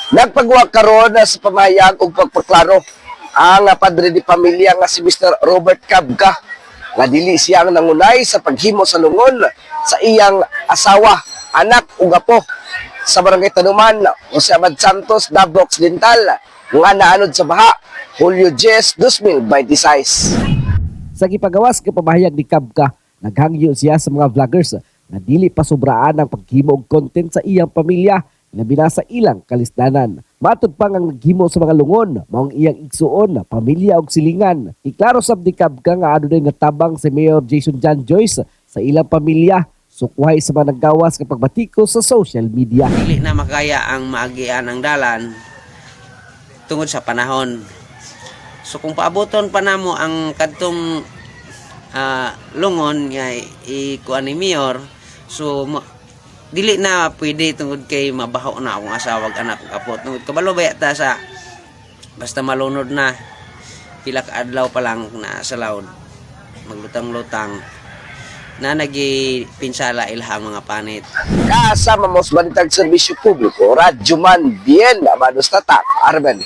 Nagpagwa karon sa pamahayag og pagpaklaro ang padre di pamilya nga si Mr. Robert Cabka nga dili siya ang nangunay sa paghimo sa lungon sa iyang asawa, anak ug apo sa Barangay Tanuman, Jose Abad Santos, Davao Occidental, nga naanod sa baha Hulyo 10, 2026. Sa gipagawas nga pamahayag ni Cabka, naghangyo siya sa mga vloggers na dili pasubraan ang paghimo og content sa iyang pamilya, labi na sa ilang kalisdanan. Matud pa nga ang naghimo sa mga lungon mao ang iyang igsuon, pamilya ug silingan. Iklaro sab ni Cabka nga adunay natabang si Mayor Jason John Joyce sa ilang pamilya sukwahi sa mga naggawas nga pagbatikos sa social media. Dili na makaya ang maagian ang dalan tungod sa panahon. So kung paaboton pa namo ang kadtong lungon nga ikuan ni Mayor, so dili na pwede tungod kay mabaho na akong asawa ug anak ug apo. Tungod kabalo ba ta sa basta malunod na, pila ka adlaw pa lang na sa lawd, maglutang-lutang na, nagipinsala ilahang mga panit. Kasama mo sa Balitang Serbisyo Publiko, Radyoman Bien, Amados Tatak, Arben.